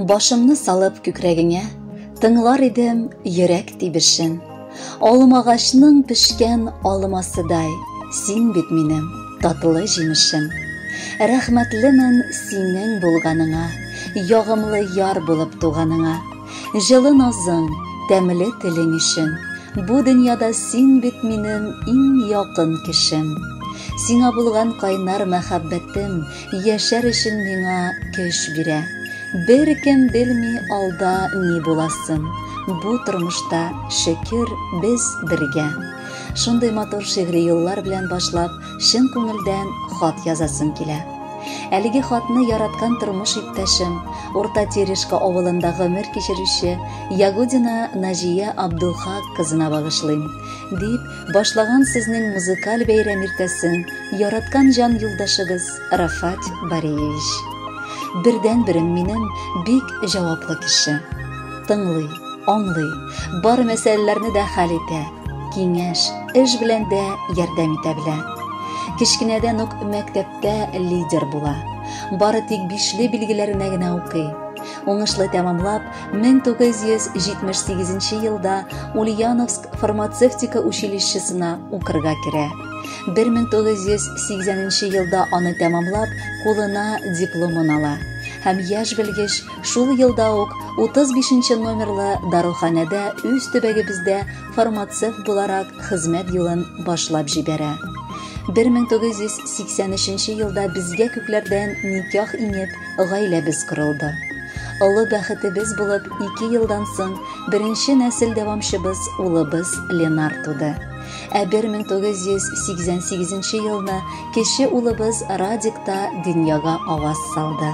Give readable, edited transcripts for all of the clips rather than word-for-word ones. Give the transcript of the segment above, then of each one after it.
Башымны салып күкрәгеңә, тыңлар идем йөрәк тибешен. Алмагачның пешкән алмасыдай, син бит минем татлы җимешем. Рәхмәтлемен синең булганыңа, ягымлы яр булып туганыңа. Җылы назың, тәмле телең өчен. Бу дөньяда син бит минем иң якын кешем. Сиңа булган кайнар мәхәббәтем яшәр өчен миңа көч бирә. Беркем белми алда ни буласын. Бу тормышта, шөкер, без бергә. Шундый матур шигъри юллар белән башлап, чын күңелдән хат язасым килә. Әлеге хатны яраткан тормыш иптәшем, Урта Терешка авылында гомер кичерүче Ягудина Наҗия Абдулхак кызына багышлыйм, дип башлаган сезнең музыкаль бәйрәм иртәсен яраткан җан юлдашыгыз Рафат Бариевич. Бердәнберем минем бик җаваплы кеше. Тыңлый, аңлый, бар мәсьәләләрне дә хәл итә, киңәш, эш белән дә ярдәм итә белә. Кечкенәдән үк мәктәптә лидер була. Бары тик бишле билгеләренә генә укый. Уңышлы тәмамлап, 1978 елда Ульяновск фармацевтика училищесына укырга керә. 1980 елда аны тәмамлап, кулына дипломын ала. Һәм яшь белгеч шул елда ук 35 номерлы даруханәдә үз төбәгебездә фармацевт буларак хезмәт юлын башлап җибәрә. 1983 елда безгә күкләрдән никах иңеп, гаиләбез корылды. Олы бәхетебез булып, 2 елдан соң беренче нәсел дәвамчыбыз улыбыз Ленар туды. Ә 1988 елны кече улыбыз Радик та дөньяга аваз салды.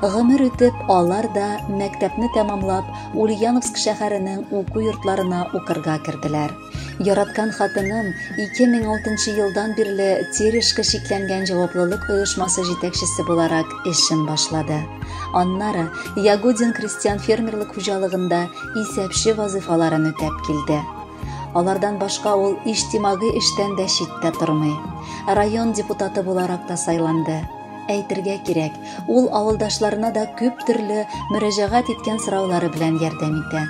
Гомер үтеп, алар да мәктәпне тәмамлап, Ульяновск шәһәренең уку йортларына укырга керделәр. Яраткан хатыным 2006 елдан бирле Терешка чикләнгән җаваплылык оешмасы җитәкчесе буларак эшен башлады. Аннары Ягудин крестьян фермерлык хуҗалыгында исәпче вазыйфаларын үтәп килде. Алардан башка ул иҗтимагый эштән дә читтә тормый. Район депутаты буларак та сайланды. Әйтергә кирәк, ул авылдашларына да күп төрле мөрәҗәгать иткән сораулары белән ярдәм итә.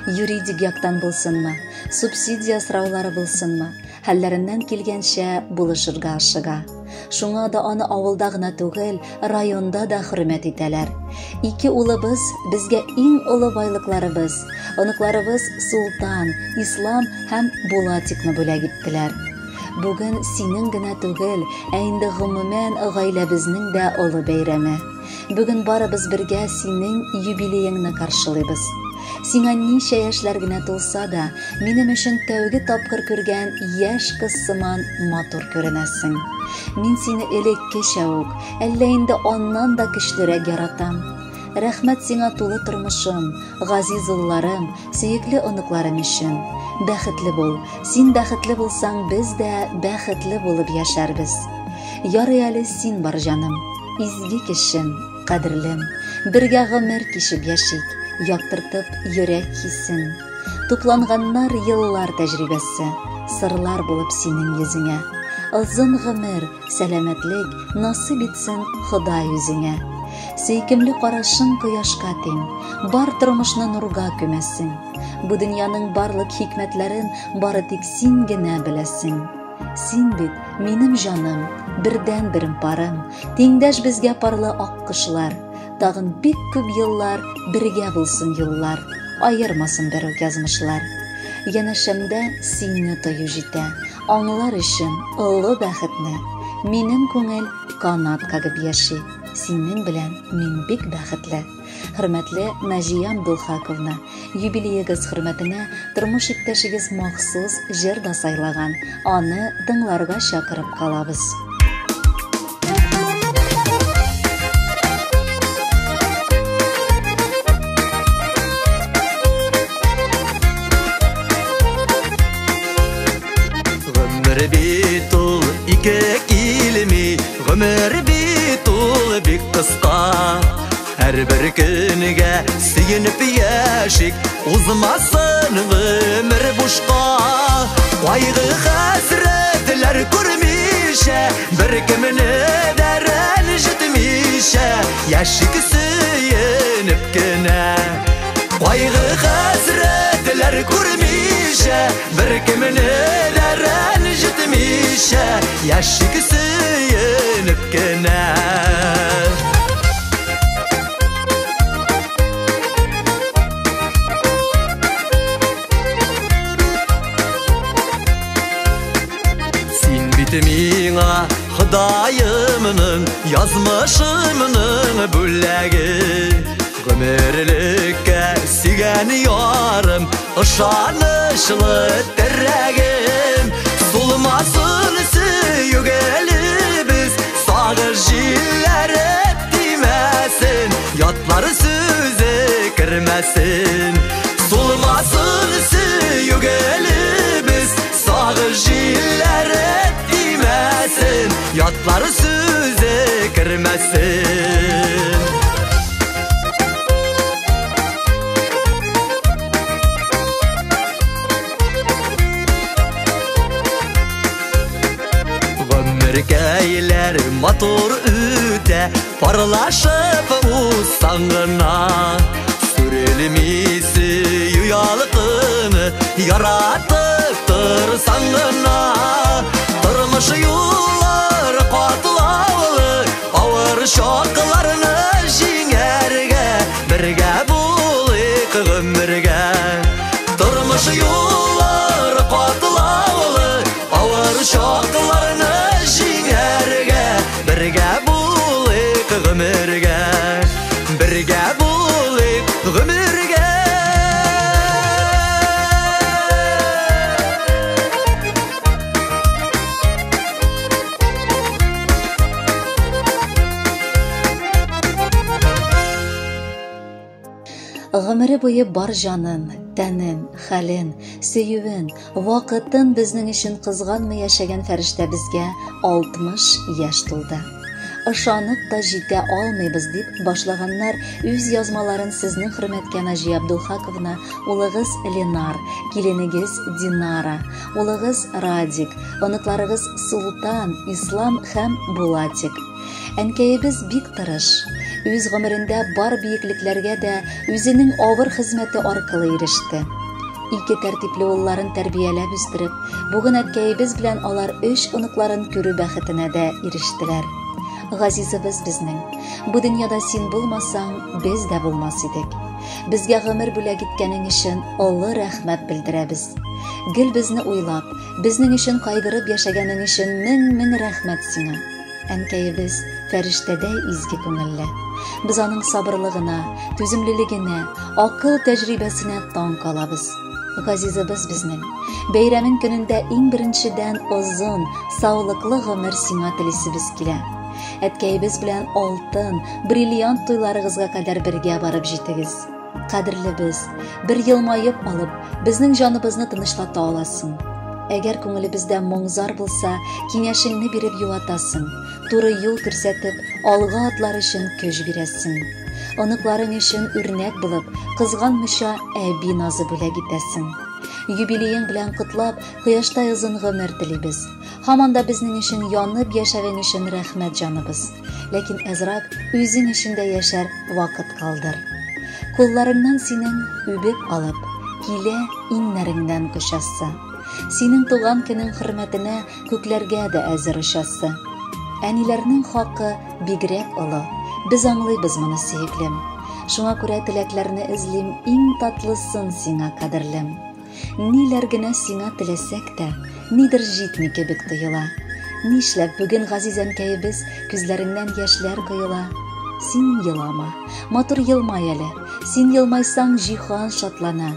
Юридик яктан булсынмы, субсидия сораулары булсынмы, хәлләреннән килгәнчә булышырга ашыга. Шуңа да аны авылда гына түгел, районда да хөрмәт итәләр. Ике улыбыз безгә иң олы байлыкларыбыз, оныкларыбыз Султан, Ислам һәм Булатикны бүләк иттеләр. Бүген синең генә түгел, ә инде гомумән гаиләбезнең дә олы бәйрәме. Бүген барыбыз бергә синең юбилееңны каршылыйбыз. Сиңа ничә яшьләр генә тулса да, минем өчен тәүге тапкыр күргән яшь кыз сыман матур күренәсең. Мин сине элеккечә үк, әллә инде аннан да көчлерәк яратам. Рәхмәт сиңа тулы тормышым, газиз улларым, сөекле оныкларым өчен. Бәхетле бул. Син бәхетле булсаң, без дә бәхетле булып яшәрбез. Ярый әле син бар, җаным, изге кешем, кадерлем. Бергә гомер кичеп яшик, яктыртып йөрәк хисен. Тупланганнар еллар тәҗрибәсе, сырлар булып синең йөзеңә. Озын гомер, сәламәтлек насыйп итсен Ходай үзеңә. Сөйкемле карашың кояшка тиң, бар тормышны нурга күмәсең. Бу дөньяның барлык хикмәтләрен бары тик син генә беләсең. Син бит минем җаным, бердәнберем парым, тиңдәш безгә парлы аккошлар. Тагын бик күп еллар бергә булсын юллар, аермасын бер үк язмышлар. Янәшәмдә сине тою җитә, аңлар өчен олы бәхетне. Минем күңел канат кагып яши, синең белән мин бик бәхетле. Хөрмәтле Наҗия Абдулхаковна, юбилеегыз хөрмәтенә тормыш иптәшегез махсус җыр да сайлаган. Аны тыңларга чакырып калабыз. Гомер бит ул ике килми, гомер бит ул бик кыска. Һәрбер көнгә сөенеп яшик, узмасын гомер бушка. Кайгы хәсрәтләр күрмичә, бер кемне дә рәнҗетмичә. күрмичә, яшик сөенеп кенә. Кайгы хәсрәтләр күрмичә, беркемне дә рәнҗетмичә, яшик сөенеп кенә. Син бит миңа Ходаемның, язмышымның бүләге. Гомерлеккә сөйгән ярым, ышанычлы терәгем. Сулмасын сөю гөлебез, сагыш җилләре тимәсен, ятлар сүзе кермәсен. Сулмасын сөю гөлебез, сагыш җилләре тимәсен, ятлар сүзе кермәсен. Гомеркәйләр матур үтә, парлашып узсаң гына. Сүрелми сөю ялкыны, яратып торсаң гына. Тормыш юллары катлаулы, авыр чакларны җиңәргә, бергә булыйк гомергә. Тормыш юллары катлаулы, авыр чакларны җиңәргә, бергә булыйк гомергә, бергә булыйк гомергә. Гомере буе бар җанын, тәнен, хәлен, сөюен, вакытын безнең өчен кызганмый яшәгән фәрештәбезгә 60 яшь тулды. Ышанып та җитә алмыйбыз дип башлаганнар үз язмаларын сезнең хөрмәткә Наҗия Абдулхаковна, улыгыз Ленар, киленегез Динара, улыгыз Радик, оныкларыгыз Султан, Ислам һәм Булатик. Әнкәебез бик тырыш. Үз гомерендә бар биеклекләргә дә үзенең авыр хезмәте аркылы иреште. Ике тәртипле улларын тәрбияләп үстереп, бүген әткәебез белән алар өч оныкларын күрү бәхетенә дә ирештеләр. Газизыбыз безнең, бу дөньяда син булмасаң, без дә булмас идек. Безгә гомер бүләк иткәнең өчен олы рәхмәт белдерәбез. Гел безне уйлап, безнең өчен кайгырып яшәгәнең өчен мең-мең рәхмәт сиңа. Әнкәебез фәрештәдәй изге күңелле. Без аның сабырлыгына, түземлелегенә, акыл тәҗрибәсенә таң калабыз. Газизыбыз безнең, бәйрәмең көнендә иң беренчедән озын, саулыклы гомер сиңа телисебез килә. Әткәебез белән алтын, бриллиант туйларыгызга кадәр бергә барып җитегез. Кадерлебез, бер елмаеп алып, безнең җаныбызны тынычлата аласың. Әгәр күңелебездә моң-зар булса, киңәшеңне биреп юатасың, туры юл күрсәтеп, алга атлар өчен көч бирәсең. Оныкларың өчен үрнәк булып, кызганмыйча әби назы бүләк итәсең. Юбилеең белән котлап, кояштай озын гомер телибез. Һаман да безнең өчен янып яшәвең өчен рәхмәт җаныбыз. Ләкин әзрәк үзең өчен дә яшәр вакыт калдыр. Кулларыңнан синең үбеп алып, килә иңнәреңнән кочасы. Синең туган көнең хөрмәтенә күкләргә дә әзер очасы. Әниләрнең хакы бигрәк олы. Без аңлыйбыз моны, сөеклем. Шуңа күрә теләкләрне эзлим, иң татлысын сиңа, кадерлем. Ниләр генә сиңа теләсәк тә, нидер җитми кебек тоела. Нишләп бүген газиз әнкәебез күзләреңнән яшьләр коела? Син елама, матур елмай әле. Син елмайсаң, җиһан шатлана.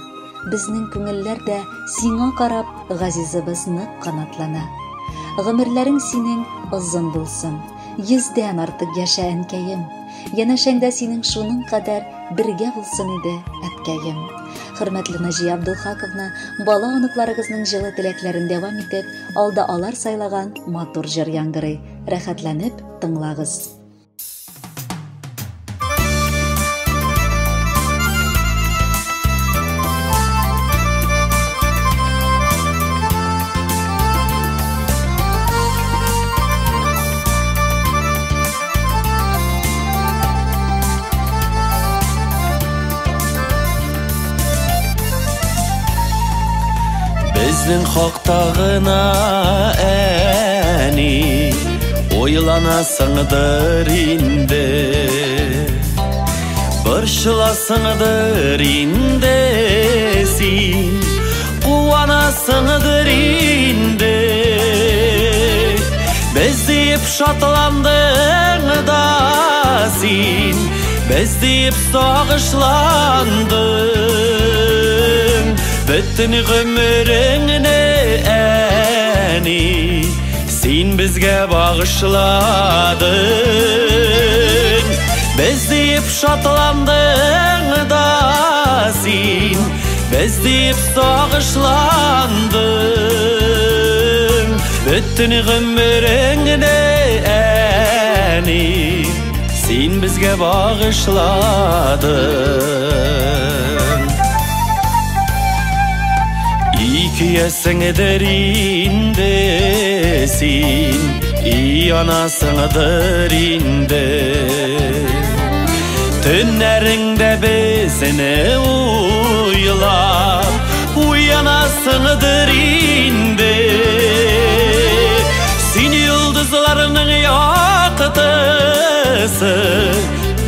Безнең күңелләр дә сиңа карап, газизыбыз нык канатлана. Гомерләрең синең озын булсын. Йөздән артык яшә, әнкәем. Янәшәңдә синең шуның кадәр бергә булсын иде, әткәем. Хөрмәтле Наҗия Абдулхаковна, бала оныкларыгызның җылы теләкләрен дәвам итеп, алда алар сайлаган матур җыр яңгырый. Рәхәтләнеп тыңлагыз. Безнең хакта гына, әни, уйланасыңдыр инде. Борчыласыңдыр инде син, куанасыңдыр инде. Без диеп шатландың да син, без диеп сагышландың. Бөтен гомереңне, әни, син безгә багышладың. Без диеп шатландың да син, без диеп сагышландың. Бөтен гомереңне, әни, син безгә багышладың. Икейәсеңдер инде син, и анасыңдыр инде. Төннәреңдә безне уйлап, уянасыңдыр инде. Син йолдызларның яктысы,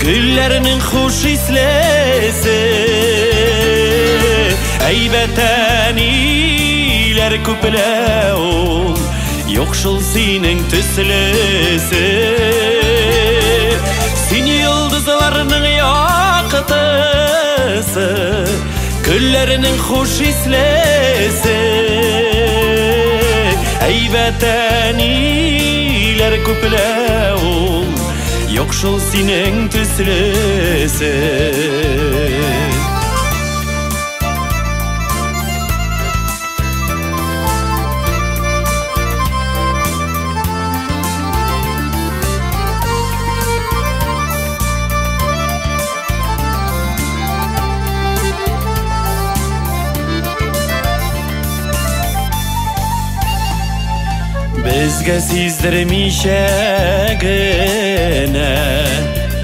гөлләрнең хуш ислесе. Әйбәт әниләр күпләү ул, юк шул синең төслесе. Син йолдызларның яктысы, гөлләрнең хуш ислесе. Әйбәт әниләр күпләү ул, юк шул синең төслесе. Безгә сиздермичә генә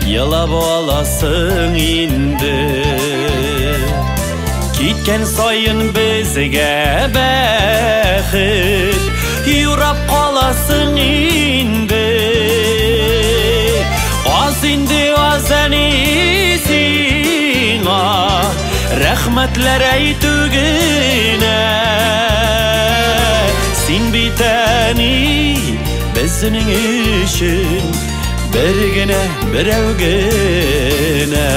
елап аласың инде. Киткән саен безгә бәхет юрап каласың инде. Аз инде, аз, әни, сиңа рәхмәтләр әйтү генә. Син бит, әни, безнең өчен бер генә, берәү генә.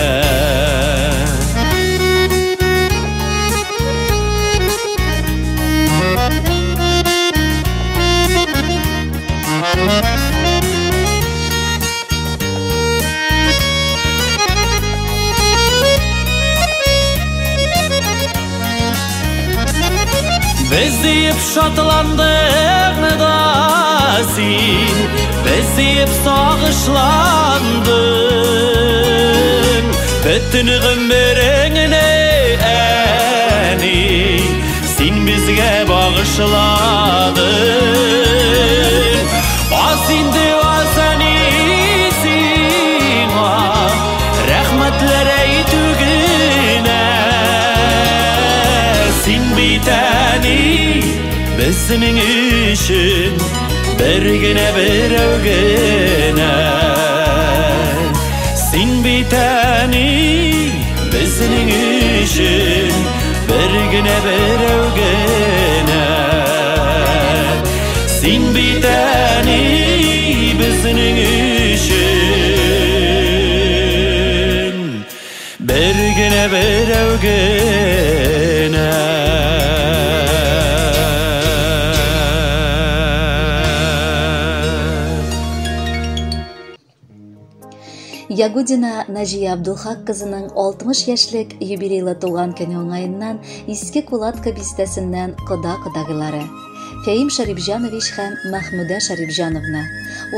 Без диеп шатландың да син, без диеп сагышландың. Бөтен гомереңне, әни, син безгә багышладың. Аз инде, аз, әни, сиңа рәхмәтләр әйтү генә. Син бит, әни, безнең өчен бер генә, берәү генә. Син бит, әни, безнең өчен бер генә, берәү генә. Син бит, әни, безнең өчен бер генә, берәү генә. Ягудина Наҗия Абдулхак кызының 60 яшьлек юбилейлы туган көне уңаеннан Иске Кулатка бистәсеннән кода-кодагыйлары Фәим Шәрипҗанович һәм Мәхмүдә Шәрипҗановна,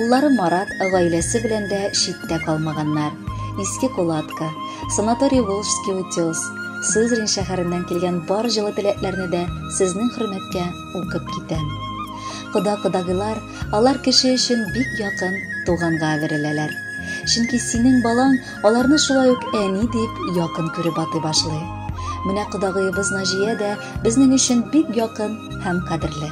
уллары Марат гаиләсе белән дә читтә калмаганнар. Иске Кулатка, санаторий Волжский утес, Сызрань шәһәреннән килгән бар җылы теләкләрне дә сезнең хөрмәткә укып китәм. Кода-кодагыйлар, алар кеше өчен бик якын туганга әвереләләр. Чөнки синең балаң аларны шулай ук әни дип якын күреп атый башлый. Менә кодагыебыз Наҗия дә безнең өчен бик якын һәм кадерле.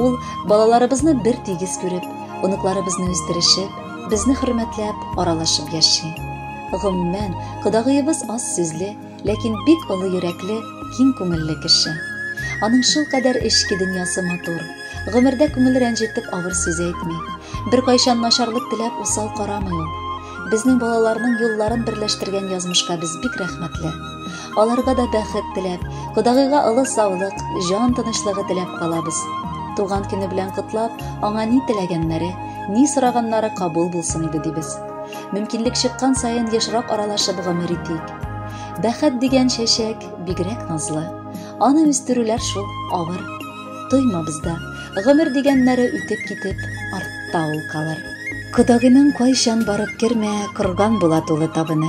Ул балаларыбызны бер тигез күреп, оныкларыбызны үстерешеп, безне хөрмәтләп, аралашып яши. Гомумән, кодагыебыз аз сүзле, ләкин бик олы йөрәкле, киң күңелле кеше. Аның шулкадәр эчке дөньясы матур. Гомердә күңел рәнҗетеп авыр сүз әйтми. Беркайчан начарлык теләп усал карамый ул. Безнең балаларның юлларын берләштергән язмышка без бик рәхмәтле. Аларга да бәхет теләп, кодагыйга олы саулык, җан тынычлыгы теләп калабыз. Туган көне белән котлап, аңа ни теләгәннәре, ни сораганнары кабул булсын иде дибез. Мөмкинлек чыккан саен ешрак аралашып гомер итик. Бәхет дигән чәчәк бигрәк назлы. Аны үстерүләр шул авыр. Тоймабыз да, гомер дигәннәре үтеп китеп, артта ул калыр. Кодагыйның кайчан барып кермә, корган була тулы табыны.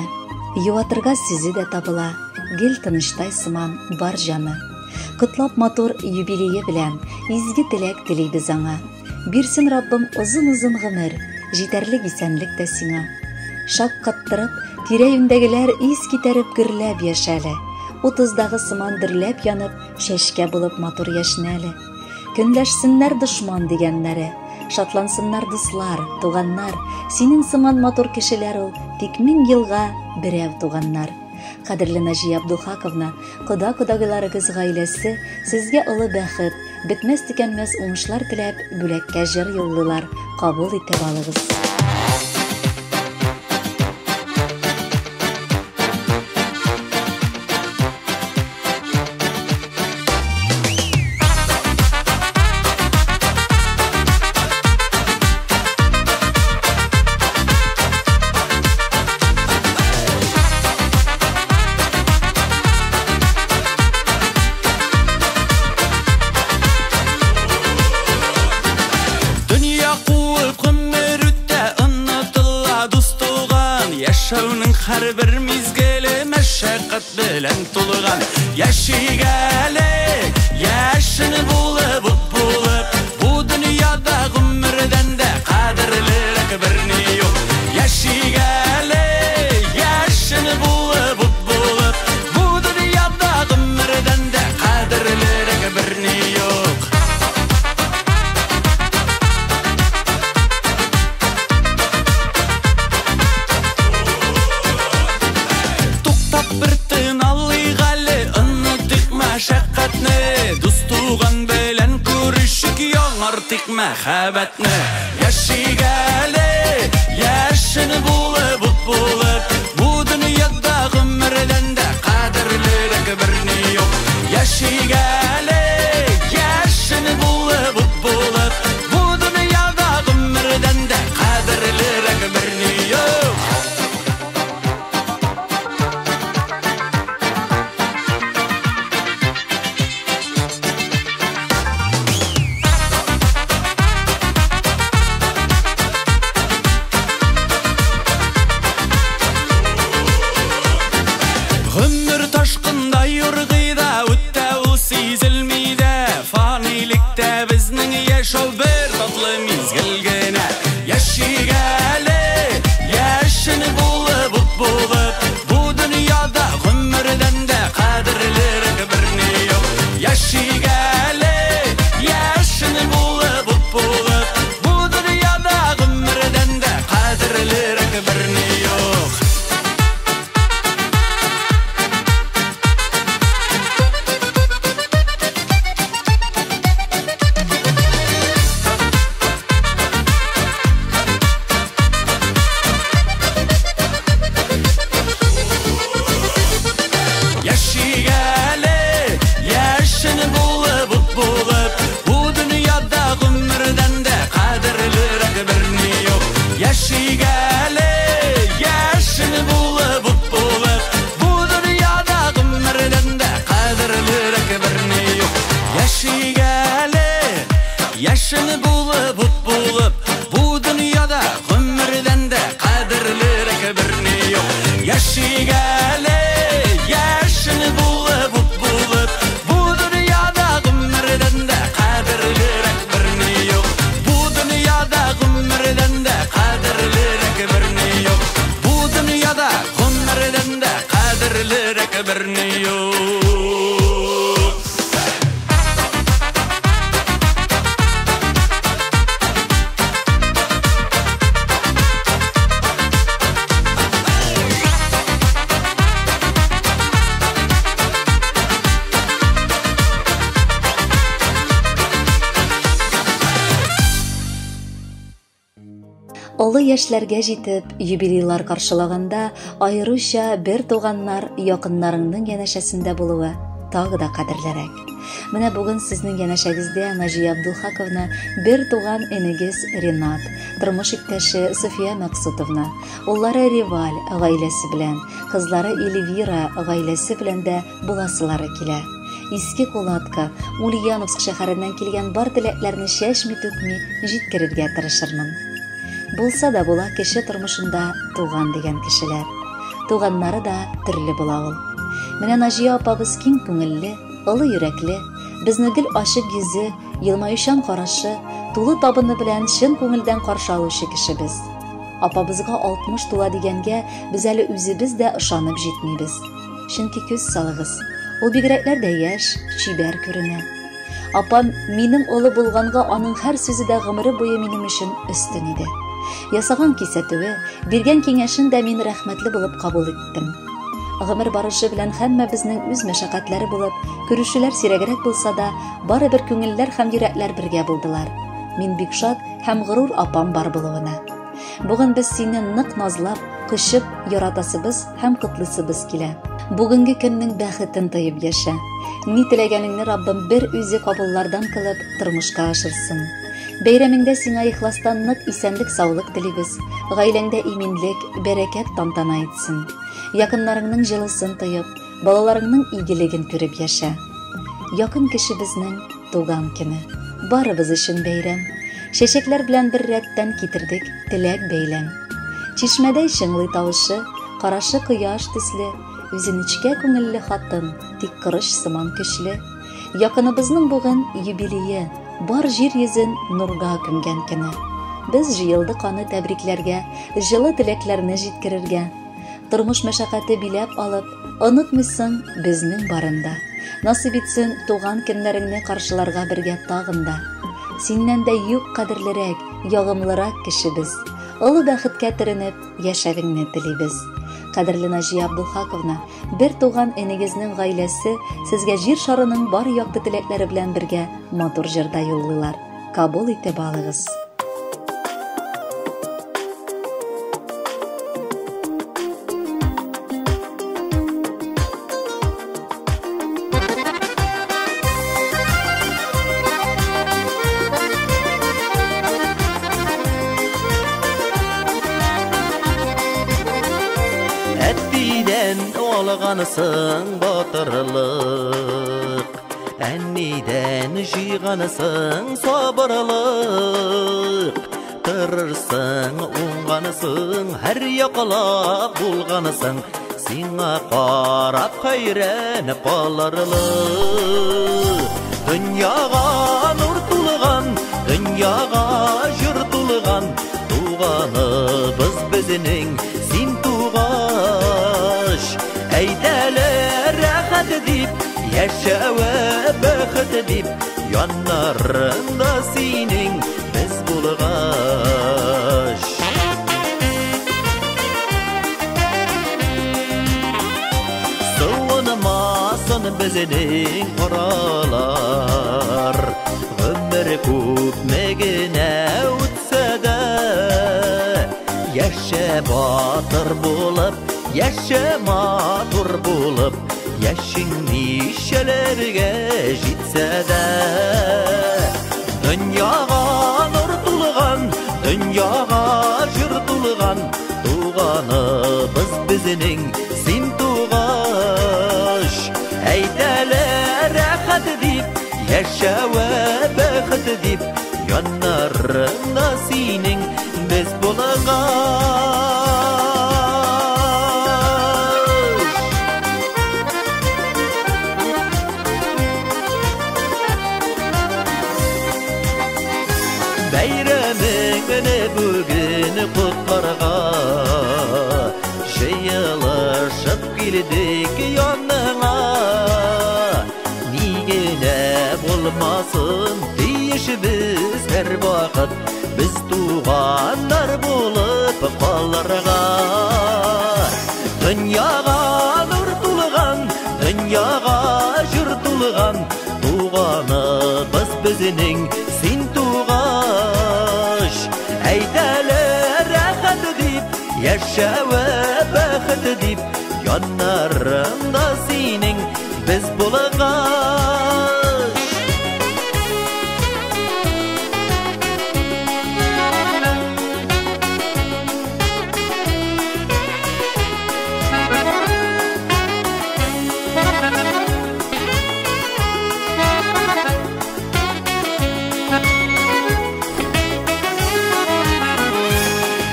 Юатырга сүзе дә табыла, гел тынычтай сыман бар җаны. Котлап матур юбилее белән, изге теләк телибез аңа. Бирсен Раббым озын-озын гомер, җитәрлек исәнлек тә сиңа. Шаккаттырып, тирә-юньдәгеләр ис китәреп гөрләп яшәле. Утыздагы сыман дөрләп янып, чәчкә булып матур яшьнәле. Көнләшсеннәр дошман дигәннәре, шатлансыннар дуслар, туганнар. Синең сыман матур кешеләр ул, тик мең елга берәү туганнар. Кадерле Наҗия Абдулхаковна, кода-кодагыйларыгыз гаиләсе сезгә олы бәхет, бетмәс-төкәнмәс уңышлар теләп, бүләккә җыр юллыйлар, кабул итеп алыгыз. Дөнья куып гомер үтә, онытыла дус туган. Яшәүнең һәрбер мизгеле мәшәкать белән тулган. Яшик әле, яшен булып, ут булып, бу дөньяда гомердән дә кадерлерәк берни юк. Яшик әле, яшен булып, ут булып, бу дөньяда гомердән дә кадерлерәк берни юк. Туктап бер тын алыйк әле, онытыйк мәшәкатьне. Дус туган белән күрешик, яңартыйк мәхәббәтне. Яшик әле, яшен булып, ут булып, бу дөньяда гомердән дә кадерлерәк берни юк. Яшик әле, яшен булып, ут булып, бу дөньяда гомердән дә кадерлерәк берни юк. Гомер ташкында юргый да, үтә ул сизелми дә. Фанилектә безнең яшәү бер татлы мизгел генә. Яшик әле, яшен булып, ут булып, бу дөньяда гомердән дә кадерлерәк берни юк. Яшик әле, яшен булып, ут булып, бу дөньяда гомердән дә кадерлерәк берни юк. Олы яшьләргә җитеп, юбилейлар каршылаганда, аеруча бер туганнар, якыннарыңның янәшәсендә булуы тагы да кадерлерәк. Менә бүген сезнең янәшәгездә Наҗия Абдулхаковна бер туган энегез Ренат, тормыш иптәше София Максутовна, уллары Реваль гаиләсе белән, кызлары Эльвира гаиләсе белән дә буласылары килә. Иске Кулатка, Ульяновск шәһәреннән килгән бар теләкләрне чәчми-түкми җиткерергә тырышырмын. Булса да була кеше тормышында туган дигән кешеләр. Туганнары да төрле була ул. Менә Наҗия апабыз киң күңелле, олы йөрәкле, безне гел ачык йөзе, елмаючан карашы, тулы табыны белән чын күңелдән каршы алучы кешебез. Апабызга 60 тула дигәнгә без әле үзебез дә ышанып җитмибез. Чөнки күз салыгыз, ул бигрәкләр дә яшь, чибәр күренә. Апам минем олы булганга аның һәр сүзе дә гомере буе минем өчен өстен иде. Ясаган кисәтүе, биргән киңәшен дә мин рәхмәтле булып кабул иттем. Гомер барышы белән һәммәбезнең үз мәшәкатьләре булып, күрешүләр сирәгрәк булса да, барыбер күңелләр һәм йөрәкләр бергә булдылар. Мин бик шат һәм горур апам бар булуына. Бүген без сине нык назлап, кочып яратасыбыз һәм котлыйсыбыз килә. Бүгенге көннең бәхетен тоеп яшә. Ни теләгәнеңне Раббым бер үзе кабуллардан кылып тормышка ашырсын. Бәйрәмеңдә сиңа ихластан нык исәнлек-саулык телибез. Гаиләңдә иминлек, бәрәкәт тантана итсен. Якыннарыңның җылысын тоеп, балаларыңның игелеген күреп яшә. Якын кешебезнең туган көне. Барыбыз өчен бәйрәм. Чәчәкләр белән бер рәттән китердек теләк бәйләм. Чишмәдәй чыңлый тавышы, карашы кояш төсле, үзе нечкә күңелле хатын, тик корыч сыман көчле. Якыныбызның бүген юбилее, бар җир йөзен нурга күмгән көне. Без җыелдык аны тәбрикләргә, җылы теләкләрне җиткерергә. Тормыш мәшәкате биләп алып, онытмыйсың безнең барында. Насыйп итсен туган көннәреңне каршыларга бергә тагын да. Синнән дә юк кадерлерәк, ягымлырак кешебез. Олы бәхеткә төренеп, яшәвеңне телибез. Кадерле Наҗия Абдулхаковна, бер туган энегезнең гаиләсе сезгә җир шарының бар якты теләкләре белән бергә матур җырда юллыйлар. Кабул итеп алыгыз. Әтидән алгансың батырлык, әнидән җыйгансың сабырлык. Тырышсың, уңгансың, һәр яклап булгансың, сиңа карап хәйран калырлык. Дөньяга нур тулган, дөньяга җыр тулган, туганыбыз безнең син тугач. Әйтәле рәхәт дип, яшәве бәхет дип, яннарында синең без булгач. Суынмасын безнең аралар, гомер күпме генә үтсә дә, яшә батыр булып, яшә матур булып, яшең ничәләргә җитсә дә. Дөньяга нур тулган, дөньяга җыр тулган, туганыбыз безнең син тугач. Әйтәле рәхәт дип, яшәве бәхет дип, яннарында синең без булгач. Бәйрәмеңне бүген котларга җыелышып килдек яныңа. Ни генә булмасын, тиешбез һәрвакыт без туганнар булып калырга. Дөньяга нур тулган, дөньяга җыр тулган, туганыбыз безнең син тугач. Әйтәле Яшәве бәхет дип, яннарыңда синең без булгач.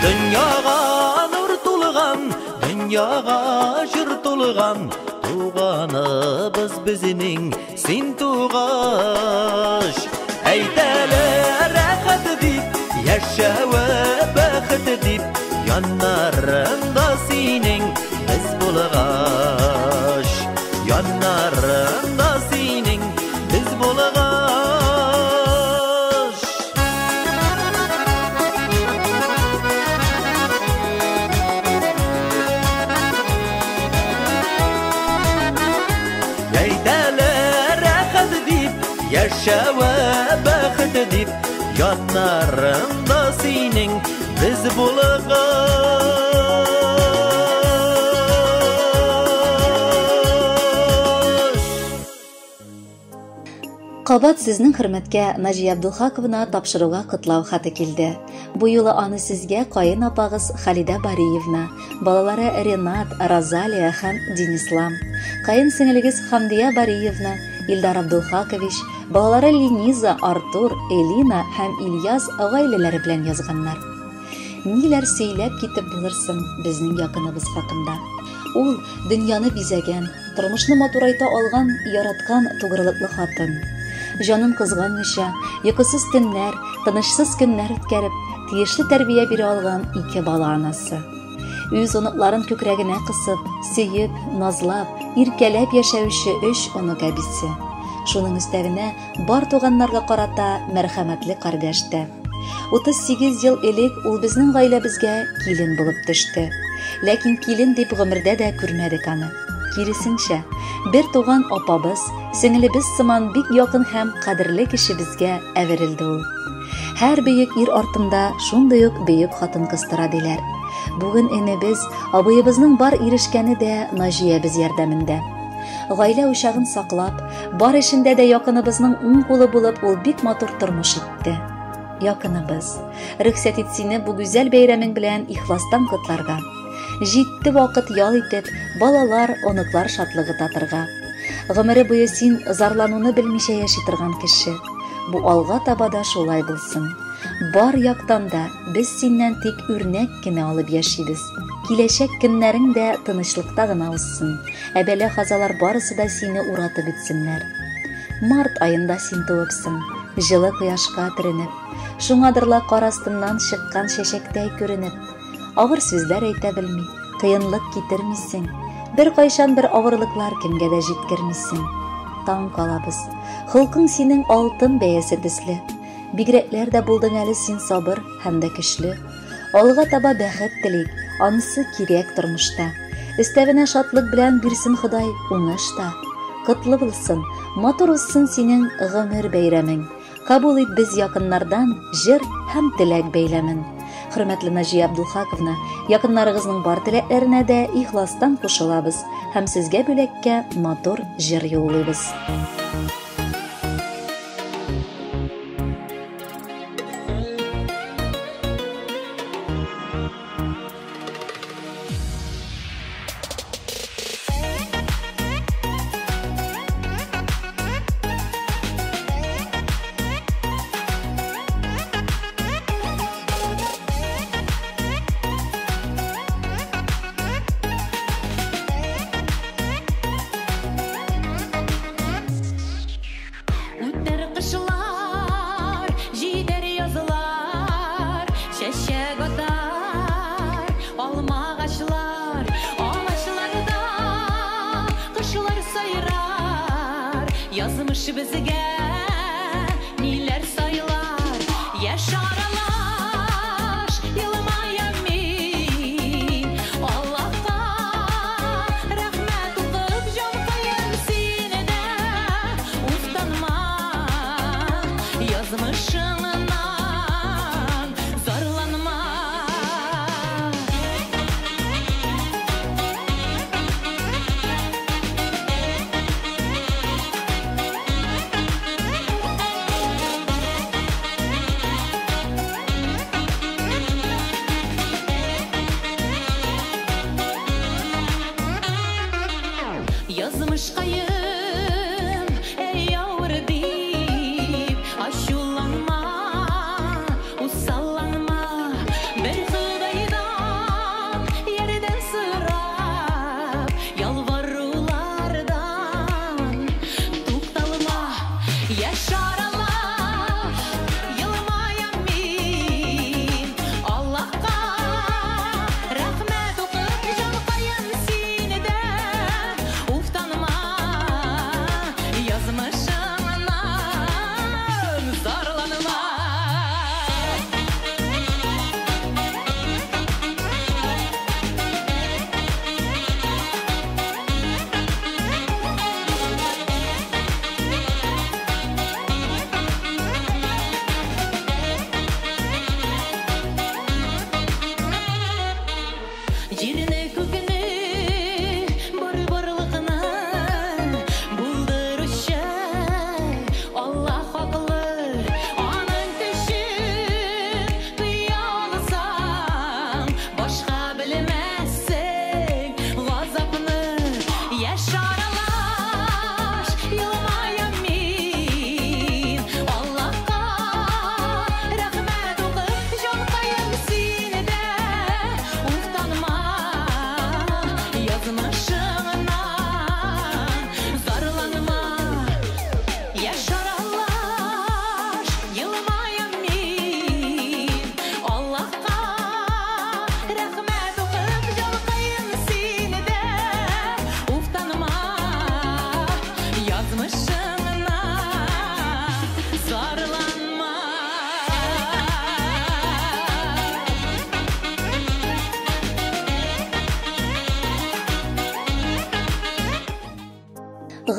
Дөньяга нур тулган, дөньяга җыр тулган, туганыбыз безнең син тугач. Әйтәле рәхәт дип, яшәве бәхет дип, яннарыңда синең без булгач. Яннарыңда синең без булгач. Әйтәле рәхәт дип, яшәве бәхет дип, яннарыңда синең без булгач. Кабат сезнең хөрмәткә Наҗия Абдулхаковна тапшыруга котлау хаты килде. Бу юлы аны сезгә каен апагыз Халидә Бариевна, балалары Ренат, Розалия һәм Денислам, каен сеңелегез Хамдия Бариевна, Илдар Абдулхакович, балалары Лениза, Артур, Элина һәм Ильяз гаиләләре белән язганнар. Ниләр сөйләп китеп булырсың безнең якыныбыз хакында? Ул дөньяны бизәгән, тормышны матурайта алган, яраткан тугрылыклы хатын. Җанын кызганмыйча, йокысыз төннәр, тынычсыз көннәр үткәреп, тиешле тәрбия бирә алган ике бала анасы. Үз оныкларын күкрәгенә кысып, сөеп, назлап, иркәләп яшәүче өч онык әбисе. Шуның өстәвенә бар туганнарга карата мәрхәмәтле кардәш тә. 38 ел элек ул безнең гаиләбезгә килен булып төште. Ләкин килен дип гомердә дә күрмәдек аны. Киресенчә, бер туган апабыз, сеңелебез сыман бик якын һәм кадерле кешебезгә әверелде ул. Һәр бөек ир артында шундый ук бөек хатын-кыз тора диләр. Бүген энебез, абыебызның бар ирешкәне дә Наҗиябез ярдәмендә. Гаилә учагын саклап, бар эшендә дә якыныбызның уң кулы булып ул бик матур тормыш итте. Якыныбыз, рөхсәт ит сине бу гүзәл бәйрәмең белән ихластан котларга. Җитте вакыт ял итеп, балалар, оныклар шатлыгы татырга. Гомере буе син зарлануны белмичә яши торган кеше. Бу алга таба да шулай булсын. Бар яктан да без синнән тик үрнәк кенә алып яшибез. Киләчәк көннәрең дә тынычлыкта гына узсын. Ә бәла-казалар барысы да сине уратып үтсеннәр. Март аенда син туыпсың, җылы кояшка төренеп, шуңадыр ла кар астыннан чыккан чәчәктәй күренеп. Авыр сүзләр әйтә белми, кыенлык китермисең, беркайчан бер авырлыклар кемгә дә җиткермисең. Таң калабыз. Холкың синең алтын бәясе төсле. Бигрәкләр дә булдың әле син сабыр һәм дә көчле. Алга таба бәхет телик, анысы кирәк тормышта. Өстәвенә шатлык белән бирсен Ходай уңыш та. Котлы булсын, матур узсын синең гомер бәйрәмең. Кабул ит без якыннардан җыр һәм теләк бәйләмен. Хөрмәтле Наҗия Абдулхаковна, якыннарыгызның бар теләкләренә дә ихластан кушылабыз һәм сезгә бүләккә матур җыр юллыйбыз. Үтәр кышлар, җитәр язлар, чәчәк атар алмагачлар, агачларда кошлар сайрар, язмыш безгә ниләр сайлар, яшь аралаш елмаям мин, Аллаһка рәхмәт укып җанкаем сине дә уфтанма, язмышыңнан зарланма.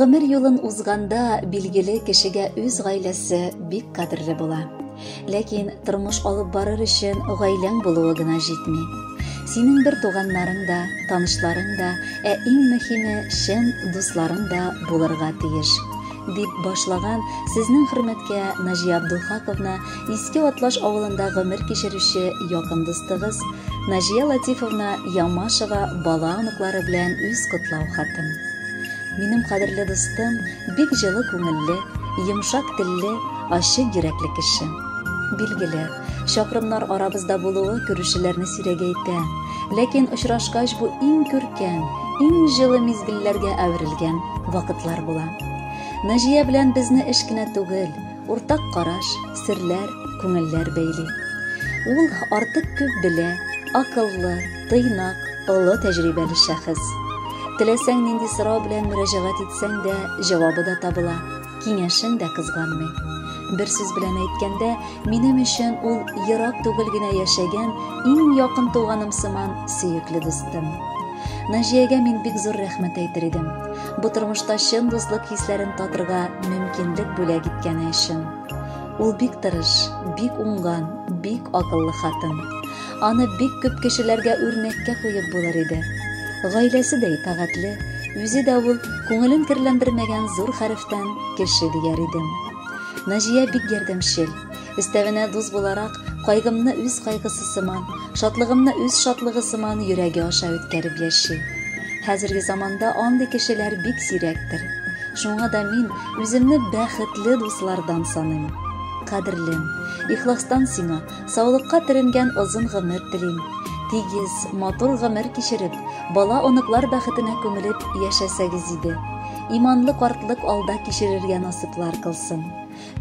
Гомер юлын узганда, билгеле, кешегә үз гаиләсе бик кадерле була. Ләкин тормыш алып барыр өчен гаиләң булуы гына җитми. Синең бер туганнарың да, танышларың да, ә иң мөһиме, чын дусларың да булырга тиеш. Дип башлаган сезнең хөрмәткә Наҗия Абдулхаковна Иске Атлаш авылында гомер кичерүче якын дустыгыз Наҗия Латифовна Ямашева бала-оныклары белән үз котлау хатын. Минем кадерле дустым бик җылы күңелле, йомшак телле, ачык йөрәкле кеше. Билгеле, чакрымнар арабызда булуы күрүчеләрне сирәгәйтә. Ләкин очрашкач бу иң күркәм, иң җылы мизгелләргә әверелгән вакытлар була. Наҗия белән безне эш кенә түгел, уртак караш, серләр, күңелләр бәйли. Ул артык күп белә, акыллы, тыйнак, олы тәҗрибәле шәхес. Теләсәң нинди сорау белән мөрәҗәгать итсәң дә, җавабы да табыла, киңәшен дә кызганмый. Бер сүз белән әйткәндә, минем өчен ул ерак түгел генә яшәгән иң якын туганым сыман сөекле дустым. Наҗиягә мин бик зур рәхмәт әйтер идем. Бу тормышта чын дуслык хисләрен татырга мөмкинлек бүләк иткәне өчен. Ул бик тырыш, бик уңган, бик акыллы хатын. Аны бик күп кешеләргә үрнәккә куеп булыр иде. Гаиләсе дә итагатьле, үзе дә ул күңелен керләндермәгән зур хәрефтән кеше дияр идем. Наҗия бик ярдәмчел. Өстәвенә дус буларак, кайгымны үз кайгысы сыман, шатлыгымны үз шатлыгы сыман йөрәге аша үткәреп яши. Хәзерге заманда андый кешеләр бик сирәктер. Шуңа да мин үземне бәхетле дуслардан саныйм. Кадерлем, ихластан сиңа саулыкка төренгән озын гомер телим. Тигез, матур гомер кичереп, бала-оныклар бәхетенә күмелеп яшәсәгез иде. Иманлы картлык алда кичерергә насыйплар кылсын.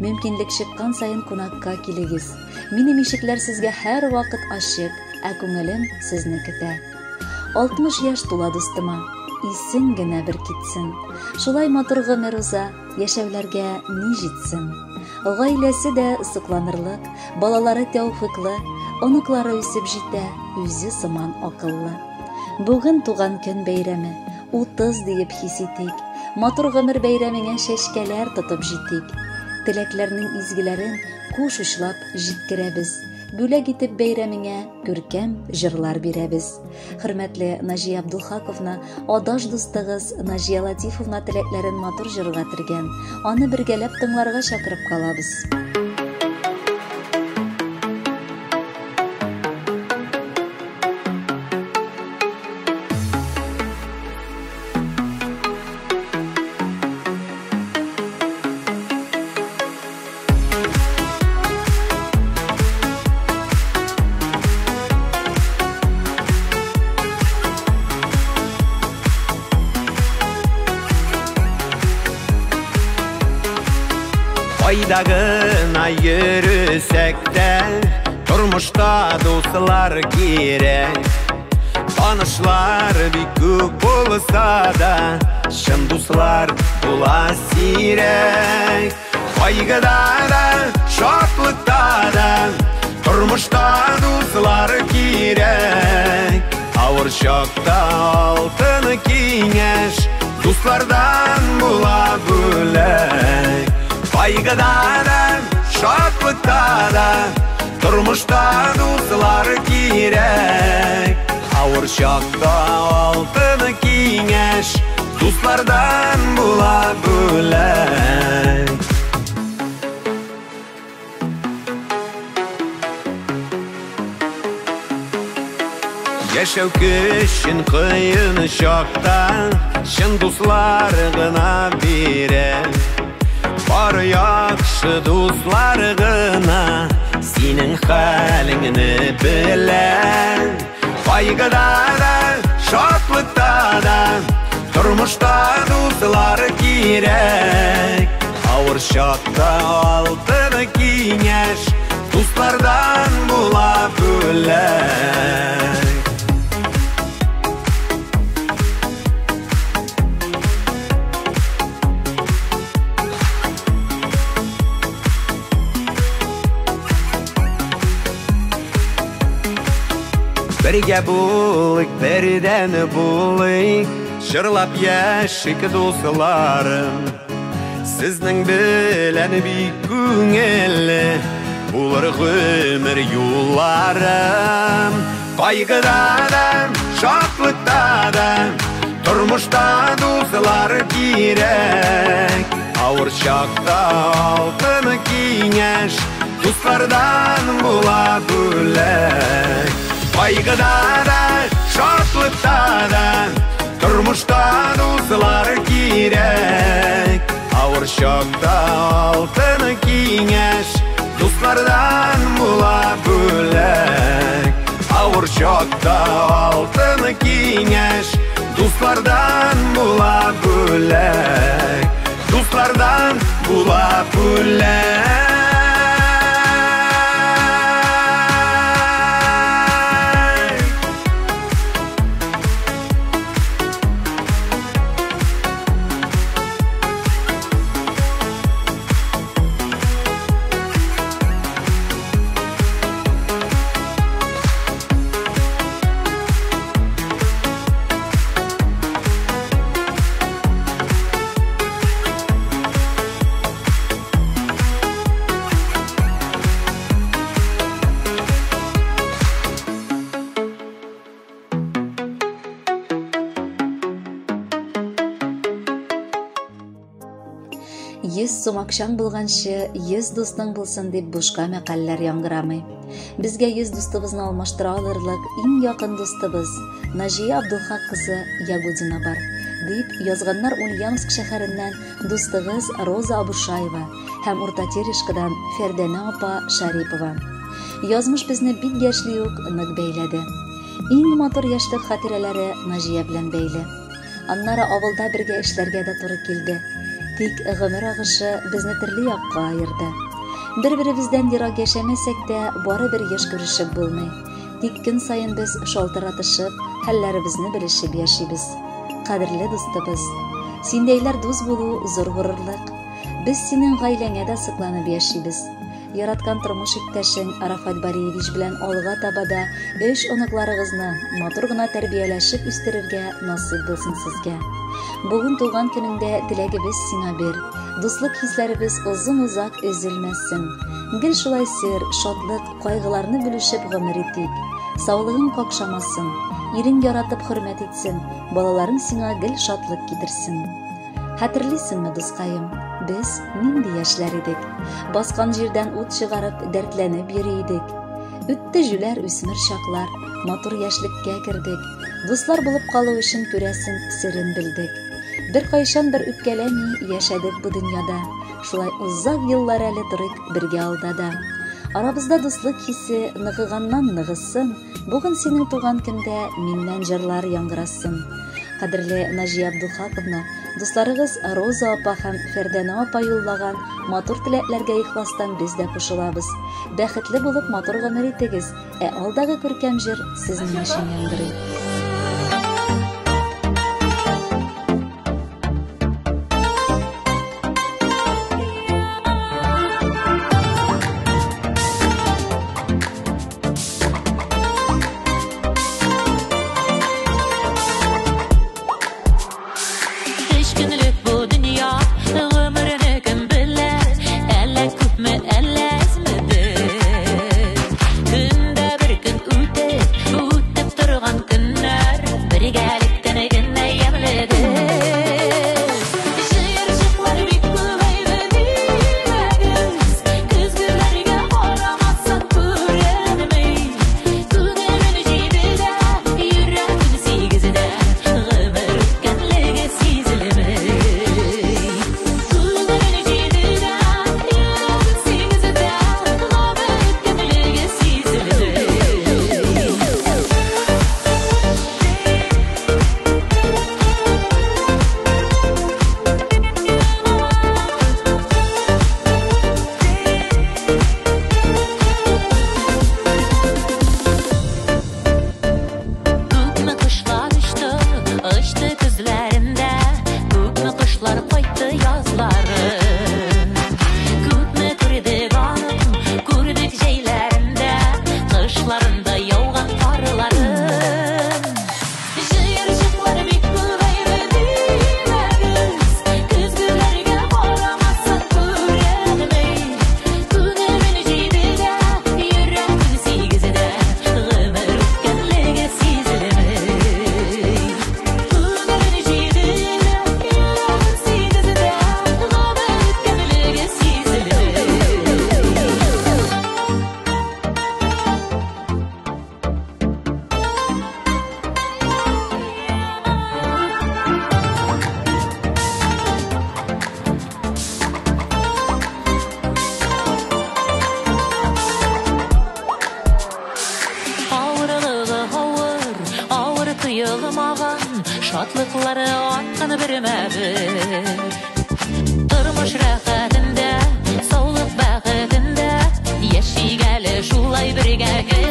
Мөмкинлек чыккан саен кунакка килегез. Минем ишекләр сезгә һәрвакыт ачык, ә күңелем сезне көтә. 60 яшь тула дустыма. Исең генә бер китсен. Шулай матур гомер уза, яшәүләргә ни җитсен. Гаиләсе дә сокланырлык, балалары тәүфыклы, оныклары үсеп җитә, үзе сыман акыллы. Бүген туган көн бәйрәме, 30 диеп хис итик. Матур гомер бәйрәмеңә чәчкәләр тотып җитик. Теләкләрнең изгеләрен куш учлап җиткерәбез. Бүләк итеп бәйрәмеңә күркәм җырлар бирәбез. Хөрмәтле Наҗия Абдулхаковна, адаш дустыгыз Наҗия Латифовна теләкләрен матур җырга төргән. Аны бергәләп тыңларга чакырып калабыз. Кайда гына йөресәк тә, тормышта дуслар кирәк. Танышлар бик күп булса да, чын дуслар була сирәк. Кайгыда да, шатлыкта да, тормышта дуслар кирәк. Авыр чакта алтын киңәш, дуслардан була бүләк. Кайгыда да, шатлыкта да, тормышта дуслар кирәк. Авыр чакта алтын киңәш, дуслардан була бүләк. Яшәү көчен кыен чакта, чын дуслар гына бирә. Бар яхшы дуслар гына синең хәлеңне белә. Кайгыда да, шатлыкта да, тормышта дуслар кирәк. Авыр чакта алтын киңәш, дуслардан була бүләк. Бергә булыйк, бердән булыйк, Җырлап яшик, дусларым. Сезнең белән бик күңелле булыр гомер юлларым. Кайгыда да, шатлыкта да, тормышта дуслар кирәк. Авыр чакта алтын киңәш дуслардан була бүләк. Кайгыда да, шатлыкта да, тормышта дуслар кирәк. Авыр чакта алтын киңәш дуслардан була бүләк. Авыр чакта алтын киңәш дуслардан була бүләк. Дуслардан була бүләк. Йөз сум акчаң булганчы, 100 дустың булсын дип бушка мәкальләр яңгырамый. Безгә 100 дустыбызны алмаштыра алырлык иң якын дустыбыз Наҗия Абдулхак кызы Ягудина бар, дип язганнар Ульяновск шәһәреннән дустыгыз Роза Абушаева һәм Урта Терешкадан Фәрдәнә апа Шарипова. Язмыш безне бик яшьли үк нык бәйләде. Иң матур яшьлек хатирәләре Наҗия белән бәйле. Аннары авылда бергә эшләргә дә туры килде. Тик гомер агышы безне төрле якка аерды. Бер-беребездән ерак яшәмәсәк тә, барыбер еш күрешеп булмый. Тик көн саен без шалтыратышып, хәлләребезне белешеп яшибез. Кадерле дустыбыз, синдәйләр дус булу зур горурлык. Без синең гаиләңә дә сокланып яшибез. Яраткан тормыш иптәшең Арафат Бариевич белән алга таба да өч оныкларыгызны матур гына тәрбияләшеп үстерергә насыйп булсын сезгә. Бүген туган көнеңдә теләгебез сиңа бер. Дуслык хисләребез озын-озак өзелмәсен. Гел шулай сер, шатлык, кайгыларны бүлешеп гомер итик. Саулыгың какшамасын, ирең яратып хөрмәт итсен, балаларың сиңа гел шатлык китерсен. Хәтерлисеңме, дускаем, без нинди яшьләр идек? Баскан җирдән ут чыгарып, дәртләнеп йөри идек. Үтте җүләр үсмер чаклар, матур яшьлеккә кердек. Дуслар булып калу өчен күрәсең серен белдек. Бер кайчан бер үпкәләми яшәдек бу дөньяда. Шулай озак еллар әле торыйк бергә алда да. Арабызда дуслык хисе ныгыганнан ныгысын. Бүген синең туган көндә миннән җырлар яңгырасын. Кадерле Наҗия Абдулхаковна, дусларыгыз Роза апа һәм Фәрдәнә апа юллаган матур теләкләргә ихластан без дә кушылабыз. Бәхетле булып матур гомер итегез, ә алдагы күркәм җыр сезнең өчен яңгырый. Үтеп, үтеп торган көннәр. Шатлыклары арткан бермә-бер. Тормыш рәхәтендә, саулык бәхетендә, яшик әле шулай бергә гел.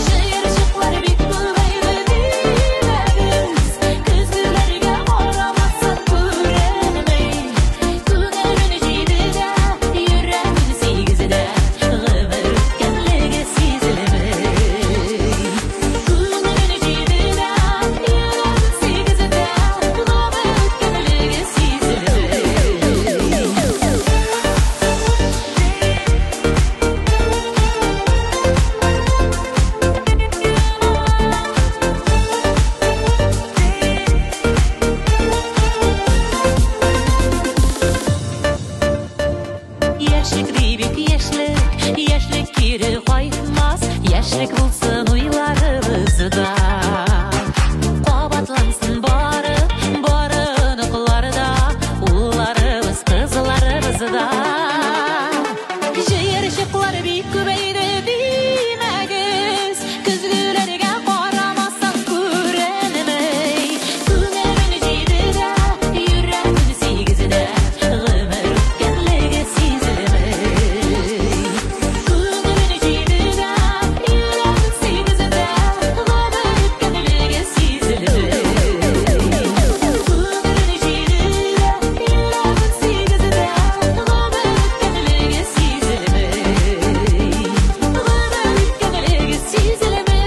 Җыерчыклар бик күбәйде димәгез, көзгеләргә карамасаң күренми. Күңелем җидедә, йөрәгем сигездә, гомер үткәнлеге сизелми. Күңелем җидедә, йөрәгем сигездә, гомер үткәнлеге сизелми. Яшьлек дибик, яшьлек, яшьлек кире кайтмас, яшьлек булсын уйларыбызда. Кабатлансын бары, бары оныкларда, улларыбыз, кызларыбыз да. Җыерчыклар бик күбәйде димәгез, көзгеләргә карамасаң күренми. Күңелем җидедә, йөрәгем сигездә, гомер үткәнлеге сизелми. Күңелем җидедә, йөрәгем сигездә, гомер үткәнлеге сизелми. Күңелем җидедә, йөрәгем сигездә, гомер үткәнлеге сизелми. Гомер үткәнлеге сизелми.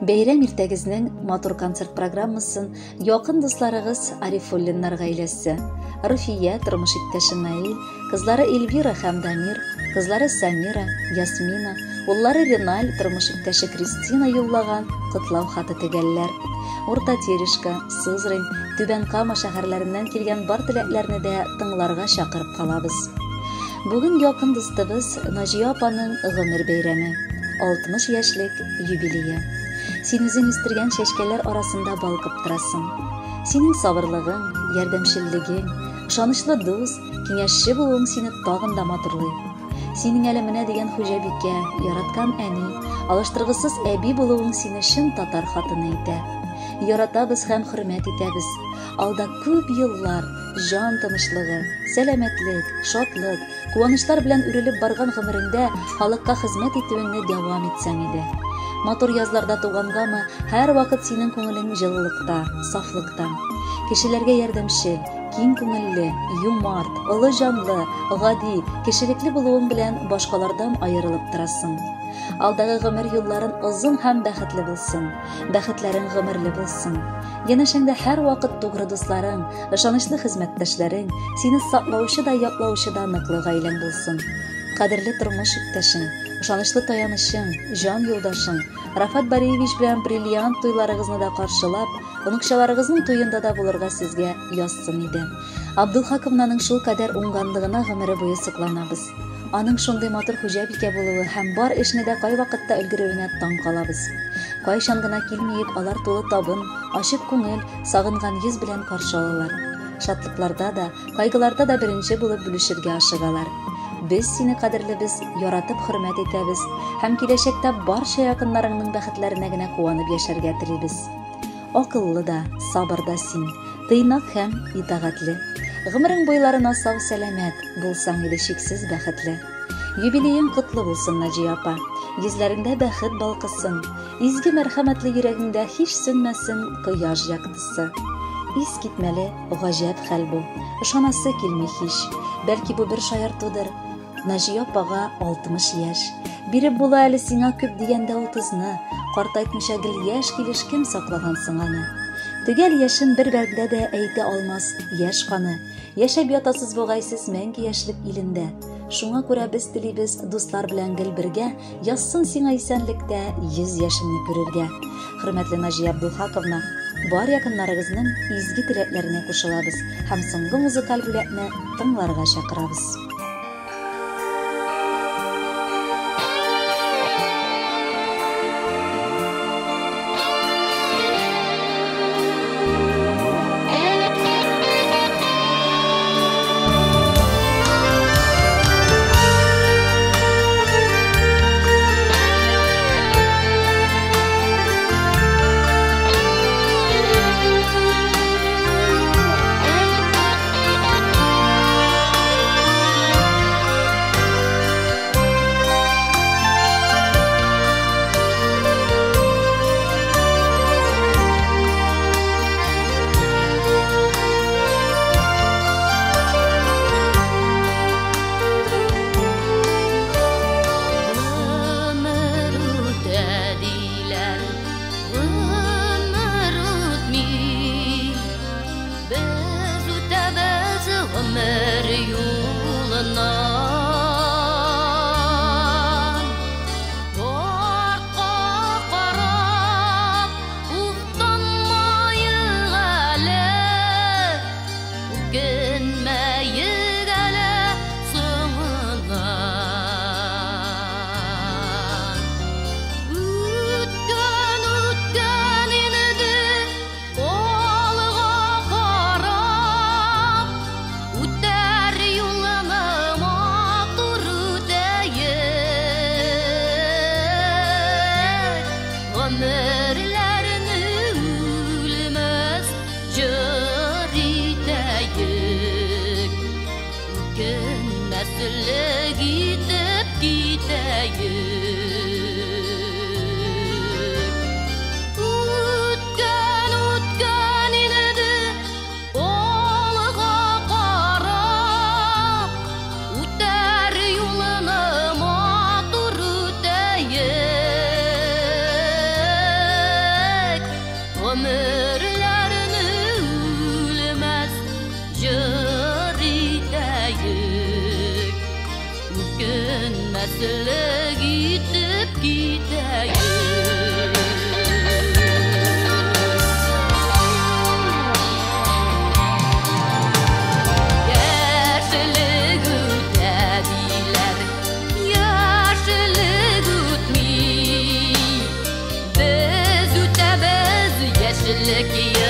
Бәйрәм иртәгезнең матур концерт программасын якын дусларыгыз Арифуллиннар гаиләсе, Руфия, тормыш иптәше Наил, кызлары Эльвира һәм Дамир, кызлары Самира, Ясмина, уллары Реналь, тормыш иптәше Кристина юллаган котлау хаты төгәлләр. Урта Терешка, Сызрань, Түбән Кама шәһәрләреннән килгән бар теләкләрне дә тыңларга чакырып калабыз. Бүген якын дустыбыз Наҗия апаның гомер бәйрәме, 60 яшьлек юбилее. Син үзең үстергән чәчкәләр арасында балкып торасың. Синең сабырлыгың, ярдәмчеллегең, ышанычлы дус, киңәшче булуың сине тагын да матурлый. Синең әле менә дигән хуҗабикә, яраткан әни, алыштыргысыз әби булуың сине чын татар хатыны итә. Яратабыз һәм хөрмәт итәбез. Алда күп еллар җан тынычлыгы, сәламәтлек, шатлык, куанычлар белән үрелеп барган гомереңдә халыкка хезмәт итүеңне дәвам итсәң иде. Матур язларда тугангамы, һәрвакыт синең күңелең җылылыкта, сафлыкта. Кешеләргә ярдәмчел, киң күңелле, юмарт, олы җанлы, гади, кешелекле булуың белән башкалардан аерылып торасың. Алдагы гомер юлларын озын һәм бәхетле булсын, бәхетләрең гомерле булсын. Янәшәңдә һәрвакыт тугры дусларың, ышанычлы хезмәттәшләрең, сине саклаучы да, яклаучы да ныклы гаиләң булсын. Кадерле тормыш иптәшең, ышанычлы таянычың, җан юлдашың, Рафат Бариевич белән бриллиант туйларыгызны да каршылап, оныкчаларыгызның туенда да булырга сезгә язсын иде. Абдулхаковнаның шул кадәр уңганлыгына гомере буе сокланабыз. Аның шундый матур хуҗабикә булуы һәм бар эшне дә кайвакытта өлгерүенә таң калабыз. Кайчан гына килмиек, алар тулы табын, ачык күңел, сагынган йөз белән каршы алалар. Шатлыкларда да, кайгыларда да беренче булып бүлешергә ашыгалар. Без сине кадерлебез, яратып хөрмәт итәбез һәм киләчәктә барча якыннарыңның бәхетләренә генә куанып яшәргә телибез. Акыллы да, сабыр да син, тыйнак һәм итагатьле. Гомерең буйларына сау сәламәт, булсаң иде чиксез бәхетле. Юбилеең котлы булсын, Наҗия апа. Йөзләреңдә бәхет балкысын, изге мәрхәмәтле йөрәгеңдә һич сүнмәсен кояш яктысы. Искитмәле, гаҗәп хәл бу. Ышанасы килми һич. Бәлки бу бер шаяртудыр. Наҗия апага 60 яшь. Биреп була әле сиңа күп дигәндә 30-ны. Картайтмыйча гел яшь килеш кем саклаган соң аны? Төгәл яшен бер бәндә дә әйтә алмас яшь каны. Яшәп ятасыз бугай сез мәңге яшьлек илендә. Шуңа күрә без телибез дуслар белән гел бергә, язсын сиңа исәнлектә 100 яшеңне күрергә. Хөрмәтле Наҗия Абдулхаковна, бар якыннарыгызның изге теләкләренә кушылабыз һәм соңгы музыкаль бүләкне тыңларга чакырабыз. Элек.